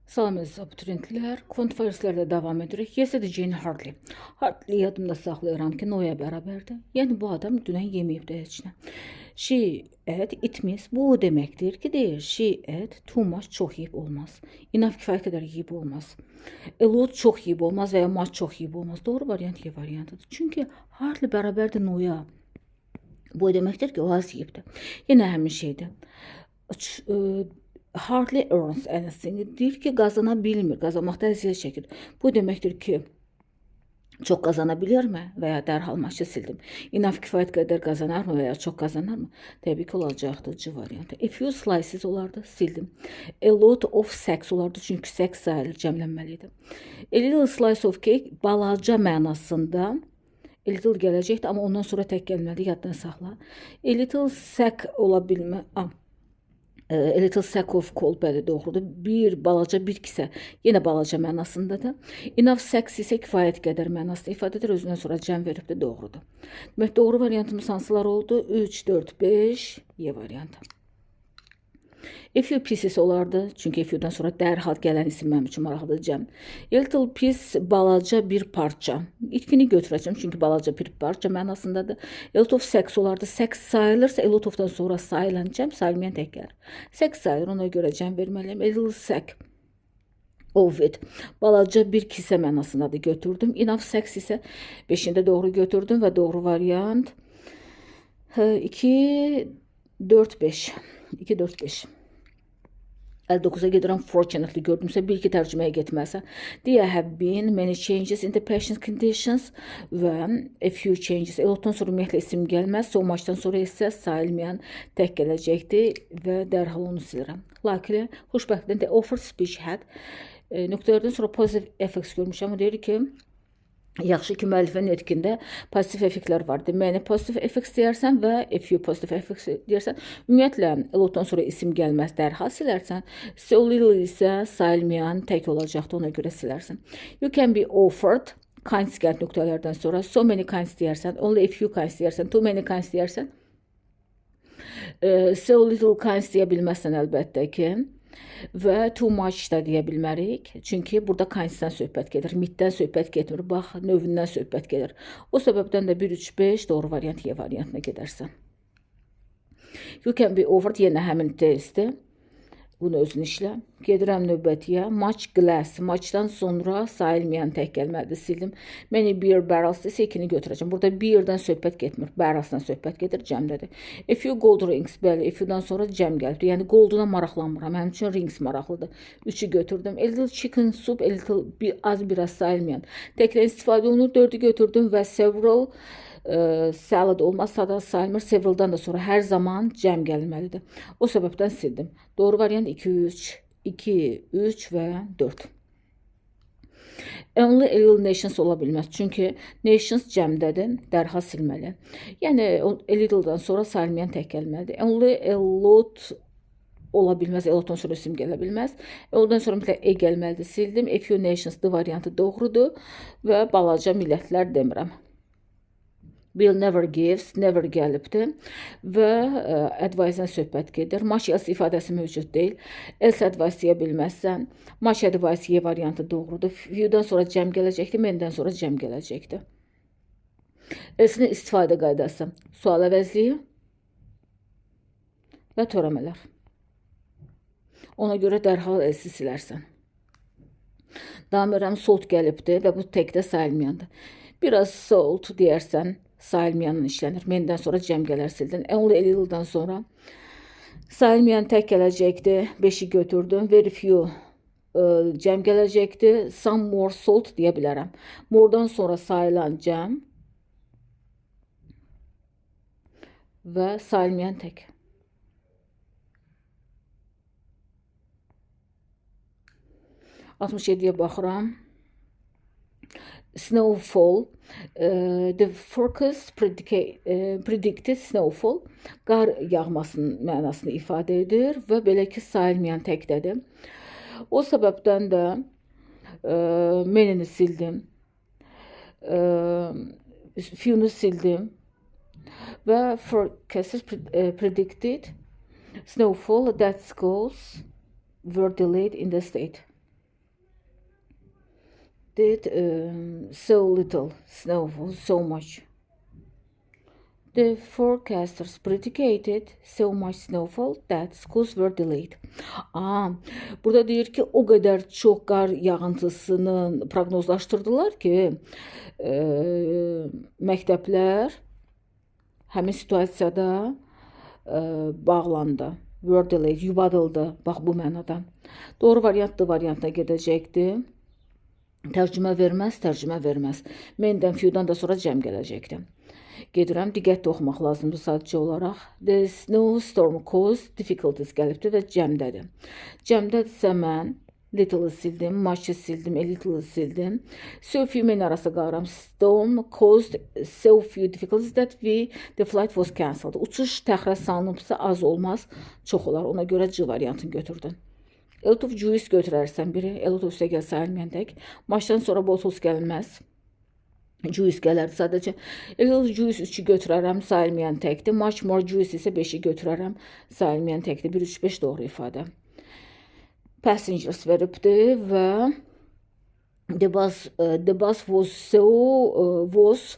Salam əziz abituriyentlər, quantifierslərlə davam edirik. Yesterday Jane hardly. Hardly yadımda saxlayıram ki, noya bərabərdir. Yəni bu adam dünən yeməyib də heç nə. She ate, it means bu o deməkdir ki, deyir she ate too much, çox yeyib olmaz. Enough, kifayət qədər yeyib olmaz. A lot, çox yeyib olmaz və ya much, çox yeyib olmaz. Doğru variant Y variantıdır. Çünki hardly bərabərdir noya. Bu o deməkdir ki, o az yeyibdir. Yenə həmin şeydir. Hardly earns anything. Deyir ki, qazana bilmir, qazanmaqda əziyyət çəkir. Bu deməkdir ki, çox qazana bilirmi və ya dərhal maçı sildim. Enough, kifayət qədər qazanarmı və ya çox qazanarmı? Təbii ki, olacaqdır C variantı. A few slices olardı, sildim. A lot of sex olardı, çünki sex sayılır, cəmlənməli idi. A little slice of cake balaca mənasında a little gələcəkdi, amma ondan sonra tək gəlməli, yaddan saxla. A little sack ola bilmə. Ah, a little sack of coal, bəli, doğrudur. Bir balaca bir kisə, yenə balaca mənasındadır. Enough sex isə kifayət qədər mənasını ifadə edir. Özündən sonra cəm veribdir, doğrudur. Demək, doğru variantımız hansılar oldu? 3, 4, 5, Y variantı. A few pieces olardı. Çünki a few'dan sonra dərhal gələn isim mənim üçün maraqlıdır, cəm. A little piece, balaca bir parça. İlkini götürəcəm, çünki balaca bir parça mənasındadır. A lot of sex olardı. Sex sayılırsa a lot of'dan sonra sayılan cəm, sayılmayan tək gəlir. Sex sayılır, ona görə cəm verməliyəm. A little sack of it. Balaca bir kisə mənasındadır, götürdüm. Enough sex isə 5-də doğru götürdüm və doğru variant 2, 4, 5. 2, 4, 5. 59-a gedirəm. Fortunately gördümsə, bir iki tərcüməyə getməlisən. There have been many changes in the patient conditions və a few changes. A lotdan sonra ümumiyyətlə isim gəlməz. So much'dan sonra isə sayılmayan tək gələcəkdi və dərhal onu silirəm. Luckily, xoşbəxtlikdən the offered speech had nöqtələrdən sonra positive effects görmüşəm. O deyir ki, yaxşı ki, müəllifin nitqində pozitiv effektlər var. Deməli, positive effects deyərsən və a few positive effects deyərsən. Ümumiyyətlə, lotdan sonra isim gəlməz, dərhal silərsən. So little isə sayılmayan tək olacaqdır, ona görə silərsən. You can be offered kinds gəldi nöqtələrdən sonra. So many kinds deyərsən, only a few kinds deyərsən, too many kinds deyərsən. So little kinds deyə bilməzsən əlbəttə ki. Və too much da deyə bilmərik. Çünki burada kinds'dən söhbət gedir, middən söhbət getmir. Bax, növündən söhbət gedir. O səbəbdən də 1, 3, 5 doğru variant Y variantına gedərsən. You can be offered yenə həmin testdir. Bunu özün işlə. Gedirəm növbətiyə. Much glass. Much'dan sonra sayılmayan tək gəlməlidir. Sildim. Many beer barrels isə ikini götürəcəm. Burada beer'dən söhbət getmir. Barrels'dan söhbət gedir. Cəmdədir. A few gold rings. Bəli, a few'dan sonra cəm gəlibdir. Yəni golduna maraqlanmıram. Mənim üçün rings maraqlıdır. 3-ü götürdüm. A little chicken soup. A little, bir, az biraz sayılmayan. Təkrar istifadə olunur. 4-ü götürdüm və several salad olmazsa da sayılmır. Several'dan da sonra hər zaman cəm gəlməlidir. O səbəbdən sildim. Doğru variant 2, 3, 2, 3 və 4. Only a little nations ola bilməz. Çünki nations cəmdədir, dərhal silməli. Yəni a little'dan sonra sayılmayan tək gəlməlidir. Only a lot ola bilməz. A lotdan sonra isim gələ bilməz. Ondan sonra mütləq e gəlməlidir. Sildim. A few nations D variantı doğrudur və balaca millətlər demirəm. Bill never gives, never gəlibdir və advice-dan söhbət gedir. Much else ifadəsi mövcud deyil. Else advice deyə bilməzsən. Much advice Y variantı doğrudur. Few'dan sonra cəm gələcəkdir, many-dən sonra cəm gələcəkdir. Else-in istifadə qaydası. Sual əvəzliyi və törəmələr. Ona görə dərhal else silərsən. Davam edirəm, salt gəlibdir və bu təkdə sayılmayandır. Biraz salt deyərsən, sayılmayanın işlənir. Many-dən sonra cəm gələr, sildin. Only a little'dan sonra sayılmayan tək gələcəkdir. 5-i götürdüm. Very few cəm gələcəkdir. Some more salt deyə bilərəm. More'dan sonra sayılan cəm və sayılmayan tək. 67-yə baxıram. Snowfall, the forecast predicted snowfall, qar yağmasının mənasını ifadə edir və belə ki, sayılmayan təkdədir. O səbəbdən də many-ni sildim, few-nu sildim və forecast predicted snowfall that schools were delayed in the state. Predicted so little snowfall, so much. The forecasters predicted so much snowfall that schools were delayed. Burada deyir ki, o qədər çox qar yağıntısını proqnozlaşdırdılar ki, məktəblər həmin situasiyada bağlandı. Were delayed, yubadıldı. Bax, bu mənada. Doğru variant D variantına gedəcəkdi. Tərcümə verməz, tərcümə verməz. Many-dən, few-dan da sonra cəm gələcəkdi. Gedirəm, diqqətli oxumaq lazımdır sadəcə olaraq. The snowstorm caused difficulties gəlibdir və cəmdədir. Cəmdədirsə mən little-ı sildim, much-ı sildim, a little-ı sildim. So few many arası qalıram. Storm caused so few difficulties that the flight was cancelled. Uçuş təxirə salınıbsa az olmaz, çox olar. Ona görə C variantını götürdüm. A lot of juice götürərsən biri. A lot of üstə gəl sayılmayan tək. Muchdan sonra bottles gəlməz. Juice gələrdi sadəcə. A little juice 3-ü götürərəm, sayılmayan təkdir. Much more juice isə 5-i götürərəm, sayılmayan təkdir. 1, 3, 5 doğru ifadə. Passengers veribdir və the bus was so was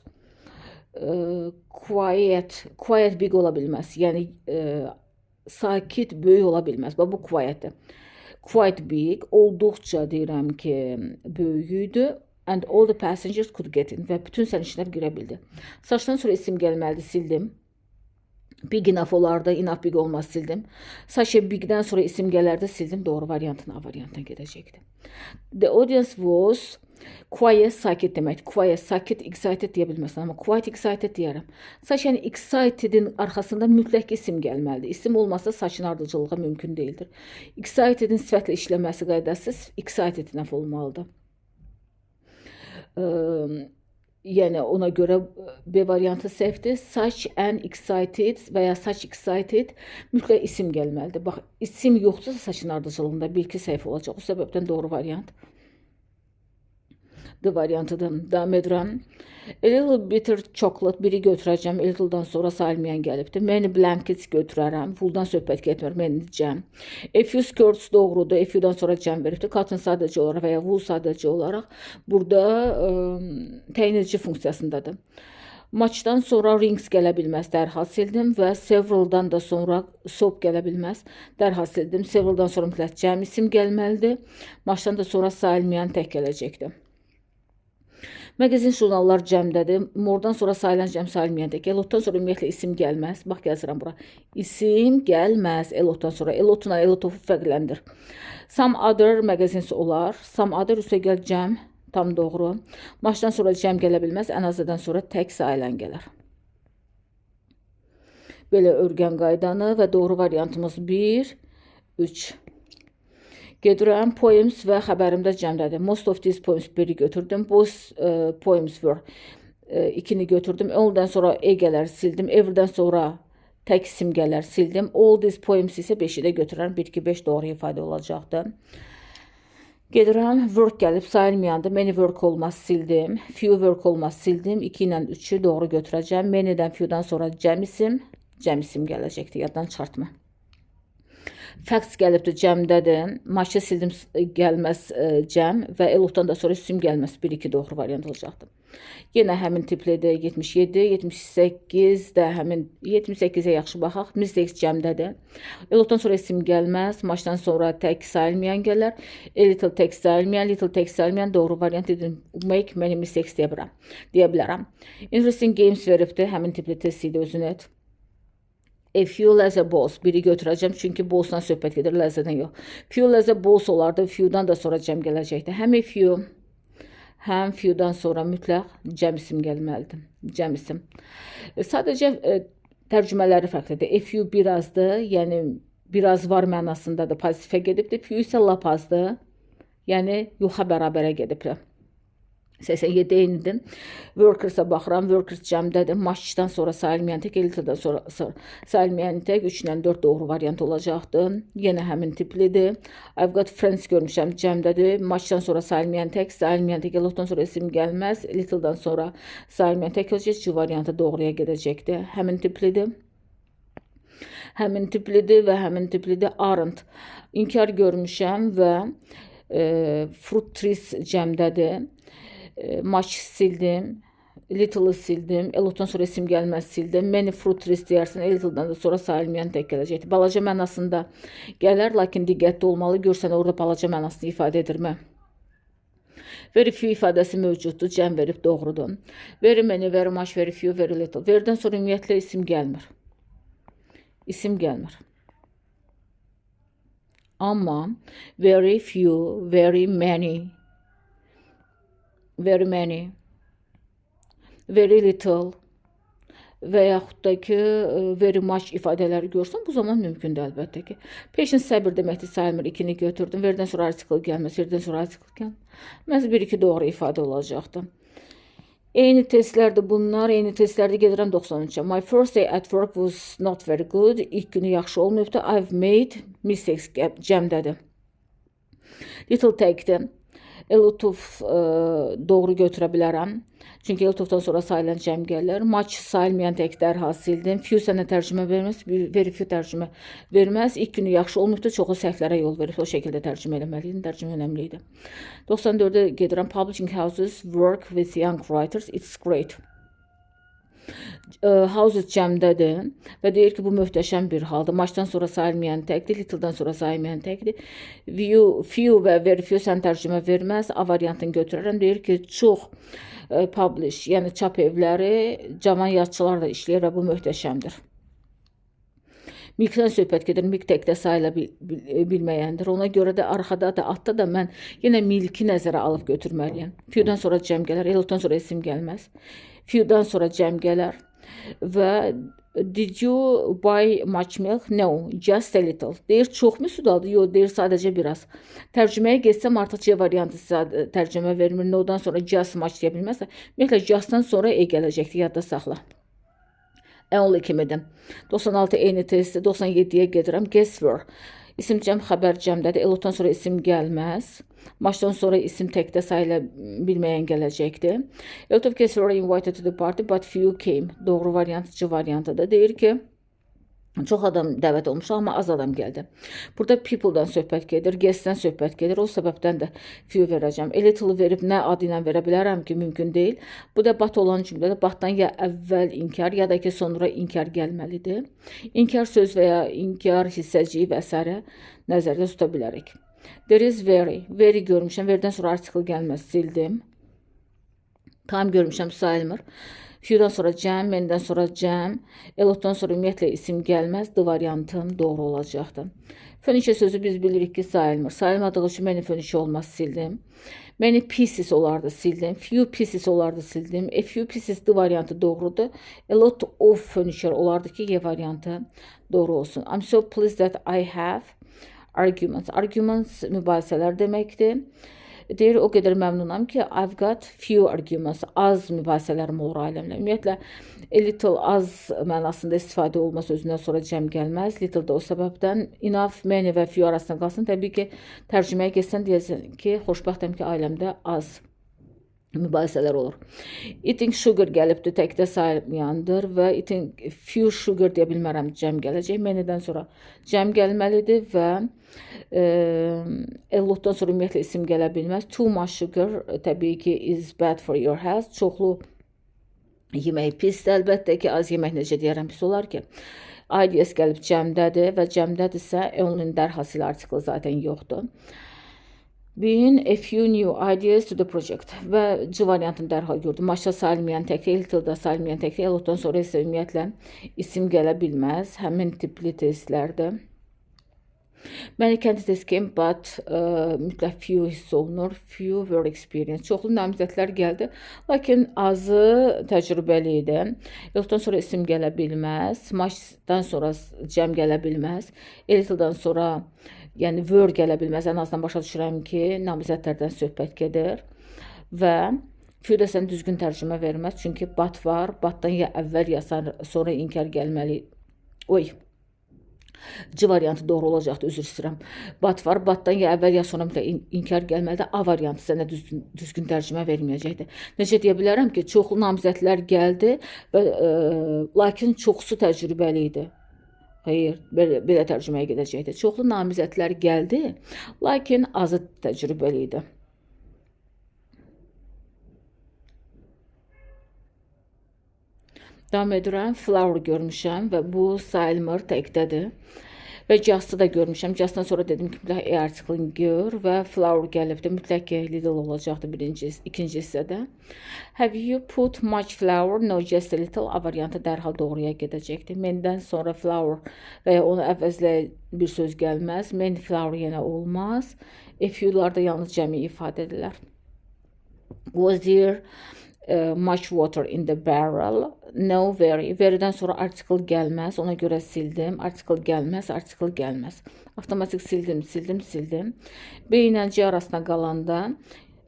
quiet, quiet big ola bilməz. Yəni sakit böyük ola bilməz. Bax, bu quietdir. Quite big, olduqca deyirəm ki, böyük idi. And all the passengers could get in. Və bütün sərnişinlər girə bildi. Suchdan sonra isim gəlməlidir, sildim. Big enough olardı, enough big olmaz, sildim. Such a bigdən sonra isim gələrdi, sildim. Doğru variantına A variantına gedəcəkdi. The audience was quiet, sakit deməkdir. Quiet, sakit, excited deyə bilməzsən, amma quite excited deyərəm. Such, yəni excited'in arxasında mütləq isim gəlməlidir. İsim olmasa such'ın ardıcıllığı mümkün deyildir. Excited'in sifətlə işləməsi qaydası excited enough olmalıdır. Yəni ona görə B variantı səhvdir. Such an excited və ya such excited mütləq isim gəlməlidir. Bax, isim yoxdursa such'ın ardıcıllığında bil ki, səhv olacaq. O səbəbdən doğru variant D variantıdır. Davam edirəm. A little bitter chocolate biri götürəcəm. A little'dan sonra sayılmayan gəlibdir. Many blankets götürərəm. Wool'dan söhbət getmir. Many cəm. A few skirts doğrudur. A few'dan sonra cəm veribdir. Cotton sadəcə olaraq və ya wool sadəcə olaraq burada təyin edici funksiyasındadır. Much'dan sonra rings gələ bilməz, dərhal sildim və several'dan da sonra soap gələ bilməz, dərhal sildim. Several'dan sonra mütləq cəm isim gəlməlidir. Much'dan da sonra sayılmayan tək gələcəkdir. Magazine, jurnallar cəmdədir. More'dan sonra sayılan cəm, sayılmayan tək. A lot'dan sonra ümumiyyətlə isim gəlməz. Bax, yazıram bura. İsim gəlməz a lot'dan sonra. A lot'la a lot of fərqləndir. Some other magazines olar. Some other üstə gəl cəm. Tam doğru. Much'dan sonra cəm gələ bilməz. Ən azdan sonra tək sayılan gələr. Belə örgən qaydanı və doğru variantımız 1, 3. Gedirəm, poems və xəbərimdə cəmdədir. Most of these poems biri götürdüm. Both poems were ikini götürdüm. Ondan sonra e gələr, sildim. Ever'dən sonra tək isim gələr, sildim. All these poems isə 5-i də götürərəm. 1, 2, 5 doğru ifadə olacaqdır. Gedirəm, work gəlib sayılmayandı. Many work olmaz, sildim. Few work olmaz, sildim. 2 ilə 3-ü doğru götürəcəm. Many'dən, few'dan sonra cəm isim, cəm isim gələcəkdir. Yaddan çıxartma. Facts gəlibdir, cəmdədir. Much'ı sildim, gəlməz cəm və a lot'dan da sonra isim gəlməz. 1-2 doğru variant olacaqdır. Yenə həmin tiplidir 77, 78 də həmin 78-ə yaxşı baxaq. Mistakes cəmdədir. A lot'dan sonra isim gəlməz. Much'dan sonra tək sayılmayan gələr. A little tək sayılmayan, little tək sayılmayan doğru variant dedim. Make many mistakes deyə bilərəm. Deyə bilərəm. Interesting games veribdir. Həmin tipli test idi, özünü et. A few leather balls. Biri götürəcəm çünki balls'dan söhbət gedir, leather'dən yox. Few leather balls olardı. Few'dan da sonra cəm gələcəkdi. Həm a few, həm few'dan sonra mütləq cəm isim gəlməlidir. Cəm isim. Sadəcə tərcümələri fərqlidir. A few birazdır, yəni biraz var mənasındadır, pozitifə gedibdir. Few isə lap azdır, yəni yoxa bərabərə gedibdir. 87 eynidir. Workers'a baxıram. Workers cəmdədir. Much'dan sonra sayılmayan tək, a little'dan sonra sayılmayan tək 3 ilə 4 doğru variant olacaqdır. Yenə həmin tiplidir. I've got friends görmüşəm, cəmdədir. Much'dan sonra sayılmayan tək, sayılmayan tək, a lot'dan sonra isim gəlməz. Little'dan sonra sayılmayan tək olacaq. C variantı doğruya gedəcəkdir. Həmin tiplidir. Həmin tiplidir və həmin tiplidir. Aren't. İnkar görmüşəm və Fruit trees cəmdədir. Much sildim. Little-ı sildim. A lotdan sonra isim gəlməz, sildim. Many fruit trees deyərsən, a little'dan da sonra sayılmayan tək gələcəkdir. Balaca mənasında gələr, lakin diqqətli olmalı. Görsən orada balaca mənasını ifadə edirmi? Very few ifadəsi mövcuddur. Cəm verib, doğrudur. Very many, very much, very few, very little. Verydən sonra ümumiyyətlə isim gəlmir. İsim gəlmir. Amma very few, very many, very many, very little və yaxud da ki, very much ifadələri görsən, bu zaman mümkündür əlbəttə ki. Patience səbir deməkdir, sayılmır. 2-ni götürdüm. Verydən sonra article gəlməz, verydən sonra article gəlməz. Məhz 1-2 doğru ifadə olacaqdı. Eyni testlərdir bunlar. Eyni testlərdə gedirəm 93-ə. My first day at work was not very good. İlk günü yaxşı olmayıbdı. I've made mistakes, cəmdədir. Little təkdir. A lot of doğru götürə bilərəm. Çünki a lot ofdan sonra sayılan cəm gəlir. Much sayılmayan tək, dərhal sildim. Few sənə tərcümə verməz, very few tərcümə verməz. İlk günü yaxşı olmayıbdı, çoxu səhvlərə yol verib. O şəkildə tərcümə eləməliydim. Tərcümə önəmli idi. 94-ə gedirəm. Publishing houses work with young writers. It's great. Houses cəmdədir və deyir ki, bu möhtəşəm bir haldır. Muchdan sonra sayılmayan təkdir, little'dan sonra sayılmayan təkdir. Few, few və very few sən tərcümə verməz. A variantını götürərəm. Deyir ki, çox publish, yəni çap evləri cavan yazıçılarla işləyir və bu möhtəşəmdir. Milkdən söhbət gedir. Milk təkdə sayıla bilməyəndir. Ona görə də arxada da, altda da mən yenə milki nəzərə alıb götürməliyəm. Few'dan sonra cəm gələr, a lotdan sonra isim gəlməz. Few'dan sonra cəm gələr. Və did you buy much milk? No, just a little. Deyir, çoxmu süd aldı? Yox, deyir, sadəcə biraz. Tərcüməyə getsəm artıq C variantı sizə tərcümə vermir. No-dan sonra just much deyə bilməzsə. Ümumiyyətlə, just'dan sonra e gələcəkdir, yadda saxla. Only kimidir. 96 eyni testi, 97-yə gedirəm. Guests were. İsim cəm, xəbər cəmdədir. A lotdan sonra isim gəlməz. Muchdan sonra isim təkdə sayıla bilməyən gələcəkdir. A lot of guests were invited to the party, but few came. Doğru variant C variantıdır. Deyir ki, çox adam dəvət olmuş, amma az adam gəldi. Burada people-dan söhbət gedir, guest-dən söhbət gedir. O səbəbdən də few verəcəm. A little verib nə adı ilə verə bilərəm ki, mümkün deyil. Bu da but olan cümlədə but-dan ya əvvəl inkar, ya da ki, sonra inkar gəlməlidir. İnkar söz və ya inkar hissəciyi və s. nəzərdə tuta bilərik. There is very. Very görmüşəm. Verydən sonra article gəlməz, sildim. Time görmüşəm, sayılmır. Few'dan sonra cəm, many'dən sonra cəm, a lotdan sonra ümumiyyətlə isim gəlməz. D variantım doğru olacaqdır. Furniture sözü biz bilirik ki, sayılmır. Sayılmadığı üçün many furniture olmaz, sildim. Many pieces olardı, sildim. Few pieces olardı, sildim. A few pieces, D variantı doğrudur. A lot of furniture olardı ki, E variantı doğru olsun. I'm so pleased that I have arguments. Arguments mübahisələr deməkdir. Deyir, o qədər məmnunam ki, I've got few arguments. Az mübahisələrim olur ailəmlə. Ümumiyyətlə, a little az mənasında istifadə olunmaz, özündən sonra cəm gəlməz. Little da o səbəbdən enough, many və few arasında qalsın. Təbii ki, tərcüməyə getsən deyəsən ki, xoşbəxtəm ki, ailəmdə az mübahisələr olur. Eating sugar gəlibdir, təkdə sayılmayandır və eating few sugar deyə bilmərəm, cəm gələcək. Many'dən sonra cəm gəlməlidir və a lotdan sonra ümumiyyətlə isim gələ bilməz. Too much sugar təbii ki, is bad for your health. Çoxlu yemək pisdir əlbəttə ki, az yemək necə deyərəm pis olar ki. Ideas gəlib cəmdədir və cəmdədirsə only dərhal sil, article zaten yoxdur. Bring a few new ideas to the project. Və C variantını dərhal gördüm. Muchda sayılmayan təkdir, little'da sayılmayan təkdir. A lotdan sonra isə ümumiyyətlə isim gələ bilməz. Həmin tipli testlərdə. Many candidates came, but mütləq few hiss olunur. Few were experienced. Çoxlu namizədlər gəldi, lakin azı təcrübəli idi. A lotdan sonra isim gələ bilməz. Muchdan sonra cəm gələ bilməz. A little'dan sonra, yəni were gələ bilməz. Ən azından başa düşürəm ki, namizədlərdən söhbət gedir. Və few də sən düzgün tərcümə verməz. Çünki but var. But-dan ya əvvəl, ya sonra inkar gəlməli. Oy. C variantı doğru olacaqdı, üzr istəyirəm. But var, but-dan ya əvvəl, ya sonra mütləq inkar gəlməlidir. A variantı sənə düzgün tərcümə verməyəcəkdir. Necə deyə bilərəm ki, çoxlu namizədlər gəldi və lakin çoxsu təcrübəli idi. Xeyr, belə tərcüməyə gedəcəkdi. Çoxlu namizədlər gəldi, lakin azı təcrübəli idi. Davam edirəm. Flower görmüşəm və bu sayılmır, təkdədir. Və just'ı da görmüşəm. Just'dan sonra dedim ki, mütləq E artiklini gör və flower gəlibdir. Mütləq ki, little olacaqdı birinci, ikinci hissədə. Have you put much flour? No, just a little. A variantı dərhal doğruya gedəcəkdir. Many-dən sonra flower və ya onu əvəzləyən bir söz gəlməz. Many flour yenə olmaz. A few-lar da yalnız cəmi ifadə edirlər. Was there much water in the barrel? No, very. Very'dən sonra article gəlməz. Ona görə sildim. Article gəlməz, article gəlməz. Avtomatik sildim, sildim, sildim. B ilə C arasında qalanda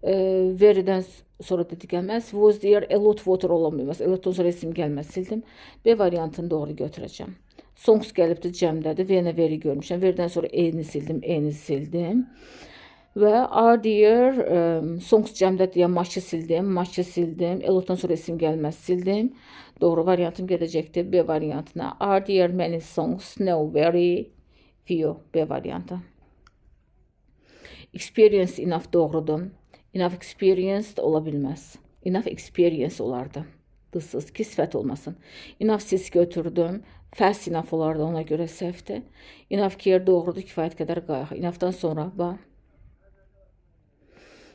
very'dən sonra dedi gəlməz. Was there a lot water ola bilməz. A lot'dan sonra isim gəlməz. Sildim. B variantını doğru götürəcəm. Songs gəlibdir, cəmdədir. V-nə very görmüşəm. Very'dən sonra E-ni sildim, E-ni sildim. Və are there songs cəmdə deyə much'ı sildim, much'ı sildim. A lot'dan sonra isim gəlməz, sildim. Doğru variantım gedəcəkdir B variantına. Are there many songs? No, very few. B variantı. Experience enough doğrudur. Enough experienced ola bilməz. Enough experience olardı. Dızsız ki, sifət olmasın. Enough sis götürdüm. Fast enough olardı, ona görə səhvdir. Enough care doğrudur, kifayət qədər qayğı. Enough'dan sonra bax.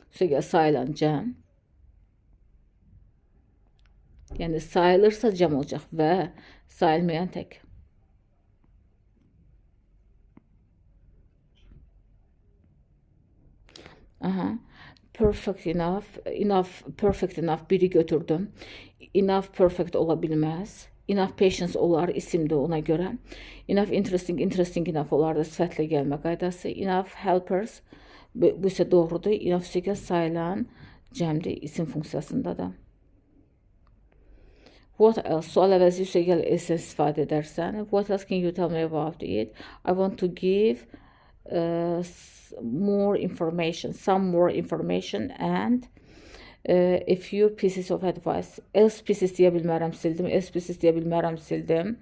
Üstəgəl sayılan cəm. Yəni sayılırsa cəm olacaq və sayılmayan tək. Aha. Perfect enough, enough, perfect enough biri götürdüm. Enough perfect ola bilməz. Enough patience olar, isimdir ona görə. Enough interesting, interesting enough olar da sifətlə gəlmə qaydası. Enough helpers, bu isə doğrudur. Enough üstəgəl sayılan cəmdir isim funksiyasında da. What else? Sual əvəzi üstəgəl else istifadə edərsən. What else can you tell me about it? I want to give more information, some more information and a few pieces of advice. Else pieces deyə bilmərəm, sildim. Else pieces deyə bilmərəm, sildim.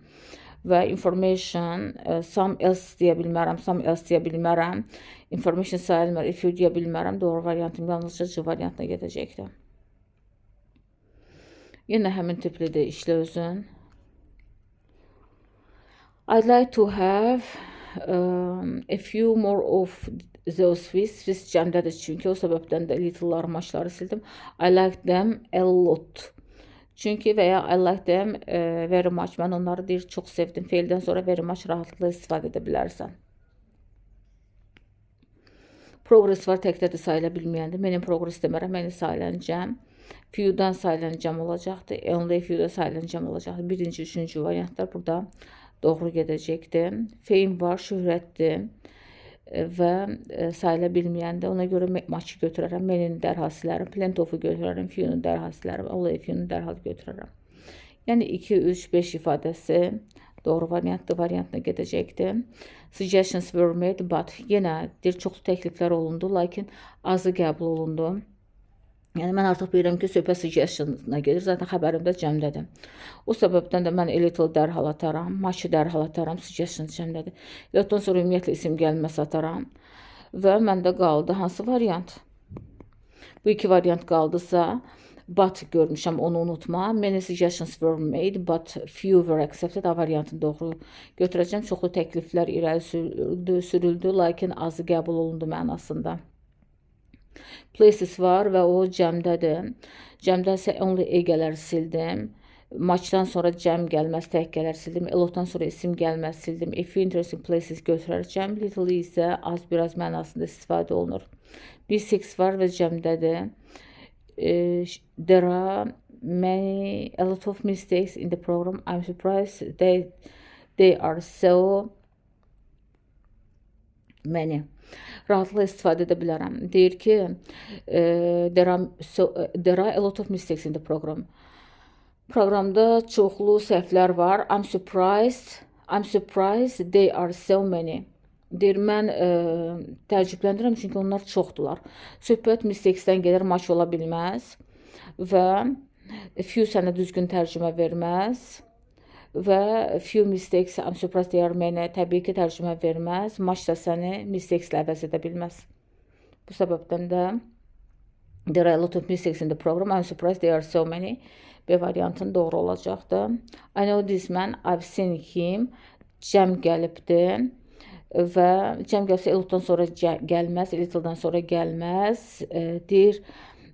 Və information, some else deyə bilmərəm, some else deyə bilmərəm. Information sayılmır, if you deyə bilmərəm. Doğru variantım yalnızca C variantına gedəcəkdir. Yenə həmin tiplidir, işlə özün. I'd like to have a few more of those sweets. Sweets cəmdədir çünki o səbəbdən də little'ları, much'ları sildim. I like them a lot. Çünki və ya I like them very much. Mən onları deyir, çox sevdim. Feildən sonra very much rahatlıqla istifadə edə bilərsən. Progress var, təkdə də sayıla bilməyəndir. Mənim progress demərəm, məni sayılan cəm. Few'dan sayılan cəm olacaqdır. Only few'da sayılan cəm olacaqdır. Birinci, üçüncü variantlar burada doğru gedəcəkdir. Fame var, şöhrətdir və sayıla bilməyəndə ona görə much'ı götürərəm, many-ni dərhal silərəm, plenty of-u götürərəm, few-nu dərhal silərəm, only few-nu dərhal götürərəm. Yəni 2, 3, 5 ifadəsi doğru variantdır, variantına gedəcəkdir. Suggestions were made, but yenə deyir, çoxlu təkliflər olundu, lakin azı qəbul olundu. Yəni mən artıq bilirəm ki, söhbət suggestion-a gedir. Zaten xəbərim də cəmdədir. O səbəbdən də mən a little dərhal ataram, much-ı dərhal ataram, suggestion cəmdədir. Lotdan sonra ümumiyyətlə isim gəlməz ataram. Və məndə qaldı hansı variant? Bu iki variant qaldısa, but görmüşəm, onu unutma. Many suggestions were made, but few were accepted. A variantını doğru götürəcəm. Çoxlu təkliflər irəli sürüldü, lakin azı qəbul olundu mənasında. Places var və o cəmdədir. Cəmdə isə only E gələr sildim. Much'dan sonra cəm gəlməz, tək gələr sildim. A lot'dan sonra isim gəlməz sildim. A few interesting places götürərcəm. Little isə az biraz mənasında istifadə olunur. B6 var və cəmdədir. There are many, a lot of mistakes in the program. I'm surprised they are so many. Rahatlıqla istifadə edə bilərəm. Deyir ki, there are a lot of mistakes in the program. Proqramda çoxlu səhvlər var. I'm surprised they are so many. Deyir, mən təəccübləndirəm çünki onlar çoxdular. Söhbət mistakes-dən gedir, much ola bilməz və few sənə düzgün tərcümə verməz Və few mistakes, I'm surprised they are many. Təbii ki, tərcümə verməz. Much da səni mistakes-lə əvəz edə bilməz. Bu səbəbdən də there are a lot of mistakes in the program. I'm surprised there are so many. B variantın doğru olacaqdır. I know this man, I've seen him. Cəm gəlibdir. Və cəm gəlsə a lotdan sonra gəlməz, a little'dan sonra gəlməz. Deyir,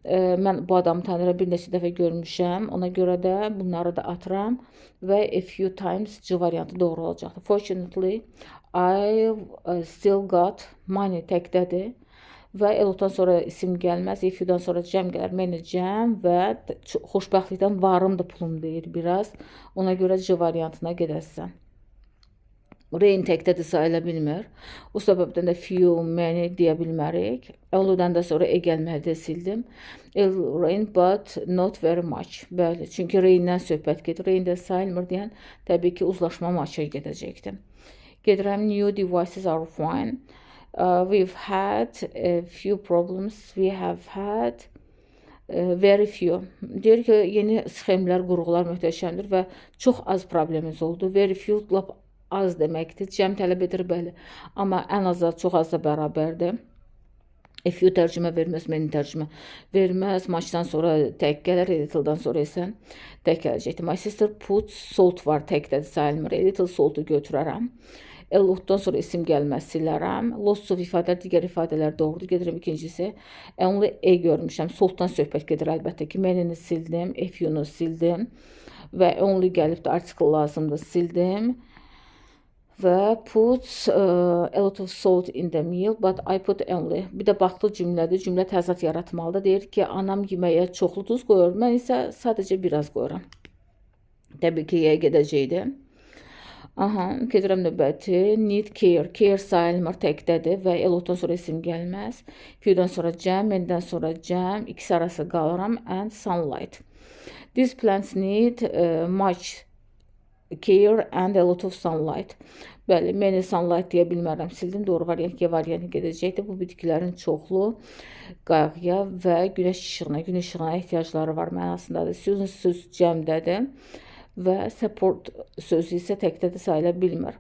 mən bu adamı tanıyıram, bir neçə dəfə görmüşəm. Ona görə də bunları da atıram və a few times C variantı doğru olacaqdır. Fortunately, I still got money təkdədir. Və a lotdan sonra isim gəlməz, a few'dan sonra cəm gələr, many cəm və xoşbəxtlikdən varımdır pulum deyir biraz. Ona görə C variantına gedəsən. Rain təkdədir sayıla bilmir. O səbəbdən də few, many deyə bilmərik. Only'dan da sonra e gəlməlidir, sildim. Rain, but not very much. Bəli, çünki rain-dən söhbət gedir. Rain də sayılmır deyən təbii ki, uzlaşma much'a gedəcəkdir. Gedirəm, new devices are fine. We've had a few problems. We have had very few. Deyir ki, yeni sxemlər, qurğular möhtəşəmdir və çox az problemimiz oldu. Very few lap az deməkdir. Cəm tələb edir, bəli. Amma ən aza, çox aza bərabərdir. A few tərcümə verməz, many tərcümə verməz. Much'dan sonra tək gələr, a little'dan sonra isə tək gələcəkdir. My sister puts salt var, təkdədir, sayılmır. A little salt'u götürərəm. A lotdan sonra isim gəlməz, silərəm. Lots of ifadələr, digər ifadələr doğrudur. Gedirəm ikincisi. Only A görmüşəm. Salt'dan söhbət gedir əlbəttə ki. Many'ni sildim, a few'nu sildim. Və only gəlib də article lazımdır, sildim. Və puts a lot of salt in the meal, but I put only. Bir də baxlı cümlədir. Cümlə təzad yaratmalıdır. Deyir ki, anam yeməyə çoxlu duz qoyur, mən isə sadəcə biraz qoyuram. Təbii ki, yeyə gedəcəkdi. Aha, gedirəm növbəti. Need care. Care sayılmır, təkdədir və a lotdan sonra isim gəlməz. Few'dan sonra cəm, many'dən sonra cəm, ikisi arası qalıram. And sunlight. These plants need much care and a lot of sunlight. Bəli, many sunlight deyə bilmərəm. Sildim, doğru variant G variantı gedəcəkdir. Bu bitkilərin çoxlu qayğıya və günəş işığına, gün işığına ehtiyacları var mənasındadır. Sözün söz cəmdədir və support sözü isə təkdə də sayıla bilmir.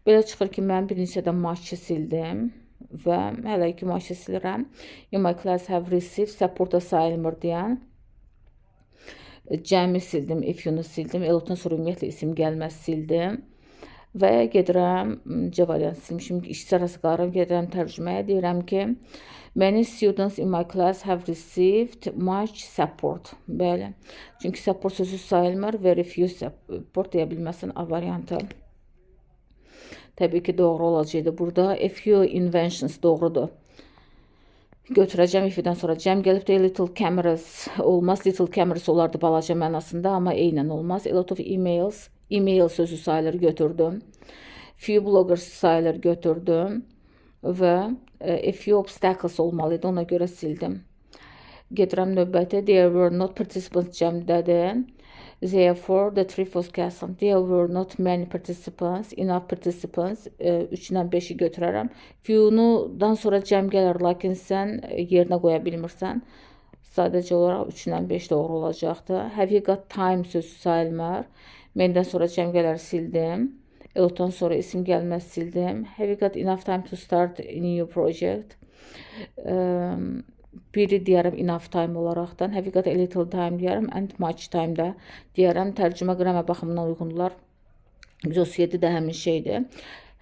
Belə çıxır ki, mən bir neçədə much'ı sildim və hələ ki much'ı silirəm. In my class have received support da sayılmır deyən. Cəmi sildim, a few'nu sildim. A lotdan sonra ümumiyyətlə isim gəlməz, sildim. Və gedirəm, C variantı silmişim, ikisi arası qalıram, gedirəm tərcüməyə, deyirəm ki, many students in my class have received much support. Bəli, çünki support sözü sayılmır, very few support deyə bilməsin, A variantı. Təbii ki, doğru olacaqdı. Burada a few inventions doğrudur. Götürəcəm, a few'dən sonra cəm gəlib də little cameras olmaz. Little cameras olardı balaca mənasında, amma eynən olmaz. A lot of emails, email sözü sayılır, götürdüm. Few bloggers sayılır, götürdüm. Və a few obstacles olmalıydı, ona görə sildim. Gedirəm növbəti. There were not participants cəmdədir. Therefore, the trip was cancelled. There were not many participants, enough participants. 3 ilə 5-i götürərəm. Few'dan sonra cəm gəlir, lakin sən yerinə qoya bilmirsən. Sadəcə olaraq 3 ilə 5 doğru olacaqdır. Have you got time sözü sayılmır. Many'dən sonra cəm gələr, sildim. A lotdan sonra isim gəlməz, sildim. Have you got enough time to start a new project? Biri deyərəm enough time olaraqdan. Have you got a little time deyərəm and much time da deyərəm. Tərcümə qramər baxımından uyğundurlar. 137 də həmin şeydir.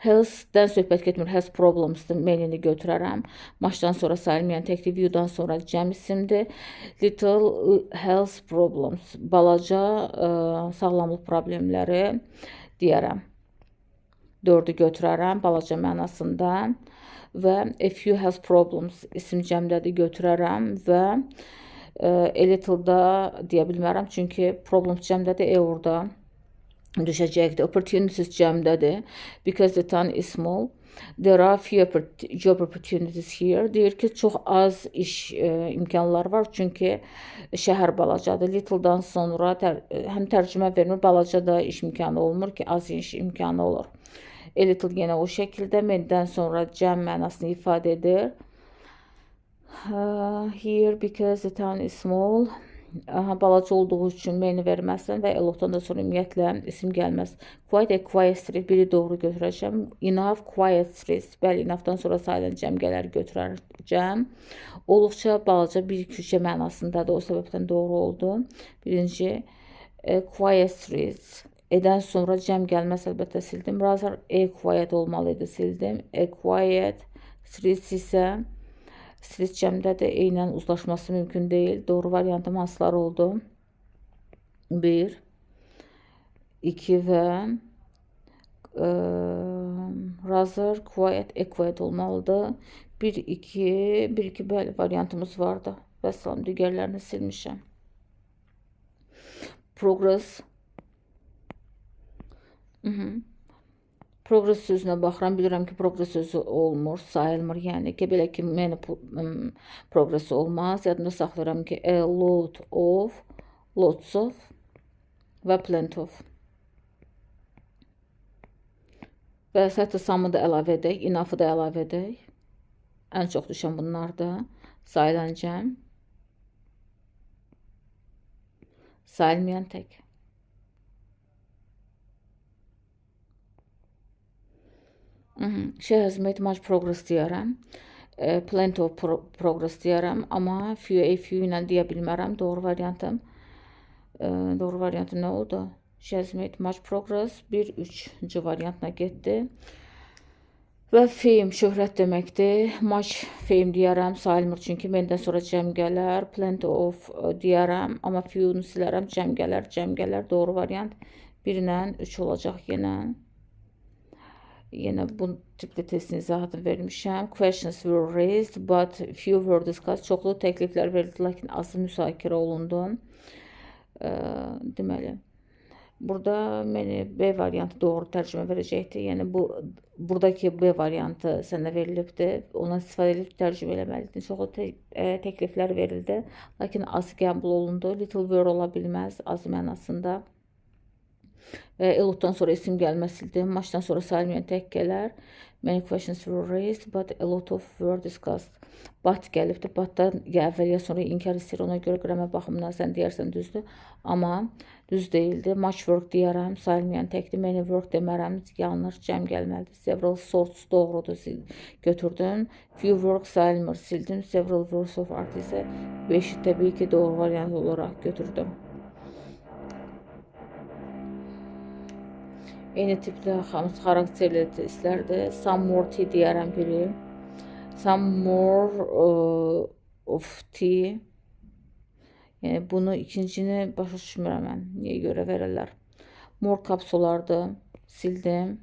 Health-dən söhbət getmir. Health problems-dır. Many'ni götürərəm. Much'dan sonra sayılmayan təkdir. Few'dan sonra cəm isimdir. Little health problems. Balaca sağlamlıq problemləri deyərəm. 4-ü götürərəm balaca mənasında və a few health problems isim cəmdədir, götürərəm və a little-da deyə bilmərəm, çünki problems cəmdədir, e orada düşəcəkdir. Opportunities cəmdədir. Because the town is small. There are few job opportunities here. Deyir ki, çox az iş imkanları var, çünki şəhər balacadır. Little'dan sonra həm tərcümə vermir, balaca da iş imkanı olmur ki, az iş imkanı olur. A little yenə o şəkildə many'dən sonra cəm mənasını ifadə edir. Here because the town is small. Aha, balaca olduğu üçün many verməzsən və a lotdan da sonra ümumiyyətlə isim gəlməz. Quite a quiet street, biri doğru götürəcəm. Enough quiet streets, bəli, enough'dan sonra sayılan cəmgələri götürəcəm. Olduqca balaca bir küçə mənasındadır, o səbəbdən doğru oldu. Birinci, quiet streets. Edən sonra cəm gəlməz, əlbəttə sildim. Rather a quiet olmalı idi, sildim. A quiet streets isə street cəmdədir, eynən uzlaşması mümkün deyil. Doğru variantım hansılar oldu? 1, 2 və rather quiet, a quiet olmalıdır. 1, 2, 1, 2, bəli, variantımız vardı. Vəssalam, digərlərini silmişəm. Progress. Progress sözünə baxıram, bilirəm ki, progress sözü olmur, sayılmır. Yəni ki, belə ki, many progress olmaz. Yadımda saxlayıram ki, a lot of, lots of və plenty of. Və hətta some-ı da əlavə edək, enough-ı da əlavə edək. Ən çox düşən bunlardır. Sayılan cəm. Sayılmayan tək. She has made much progress deyərəm. Plenty of progress deyərəm. Amma few, a few ilə deyə bilmərəm. Doğru variantım. Doğru variantım nə oldu? She has made much progress. 1, 3-cü variantına getdi. Və fame, şöhrət deməkdir. Much fame deyərəm, sayılmır çünki məndən sonra cəm gələr. Plenty of deyərəm, amma few-nu silərəm, cəm gələr, cəm gələr. Doğru variant 1 ilə 3 olacaq yenə. Yenə bu tipli testin izahatını vermişəm. Questions were raised, but few were discussed. Çoxlu təkliflər verildi, lakin azı müzakirə olundu. Deməli, burada məni B variantı doğru tərcümə verəcəkdir. Yəni, buradakı B variantı sənə verilibdir. Ondan istifadə edib tərcümə eləməlidir. Çoxlu təkliflər verildi, lakin azı qəbul olundu. Little were ola bilməz, azı mənasında. A lotdan sonra isim gəlməz sildim. Muchdan sonra sayılmayan tək gələr. Many questions were raised, but a lot of were discussed. But gəlibdir. But-dan ya əvvəl ya sonra inkar istəyir. Ona görə qramər baxımından sən deyərsən düzdür. Amma düz deyildi. Much work deyərəm. Sayılmayan təkdir. Many work demərəm. Yanlış cəm gəlməlidir. Several sorts doğrudur. Götürdüm. Few work sayılmır. Sildim. Several works of art isə 5-i təbii ki doğru variant olaraq götürdüm. Eyni tipli hamısı xarakterli testlərdir. Some more tea deyərəm biri. Some more of tea. Yəni bunu ikincini başa düşmürəm mən. Niyə görə verirlər? More cups olardı. Sildim.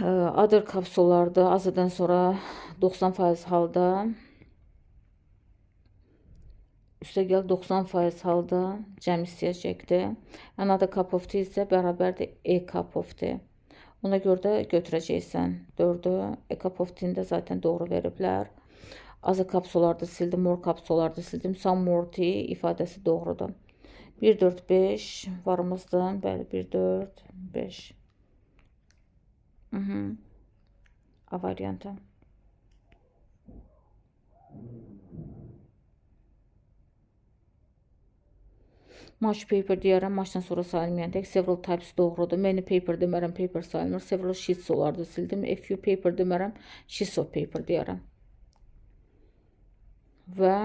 Other cups olardı. Azıdan sonra 90% halda. Üstəgəl 90% halda cəm istəyəcəkdir. Another cup of tea isə bərabərdir a cup of tea. Ona görə də götürəcəksən 4-ü. A cup of tea-ni də zaten doğru veriblər. Azı cups olardı sildim, more cups olardı sildim. Some more tea ifadəsi doğrudur. 1, 4, 5 varımızdır. Bəli, 1, 4, 5. A variantı. Much paper deyərəm, muchdan sonra sayılmayan tək. Several types doğrudur. Many paper demərəm, paper sayılmır. Several sheets olardı sildim. A few paper demərəm, sheets of paper deyərəm. Və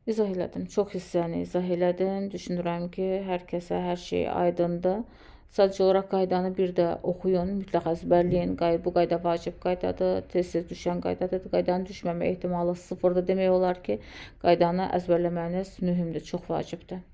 izah elədim. Çox hissəni izah elədim. Düşünürəm ki, hər kəsə hər şey aydındır. Sadəcə olaraq qaydanı bir də oxuyun, mütləq əzbərləyin. Bu qayda vacib qaydadır, tez-tez düşən qaydadır. Qaydanın düşməmə ehtimalı sıfırdır. Demək olar ki, qaydanı əzbərləməyiniz mühümdür, çox vacibdir.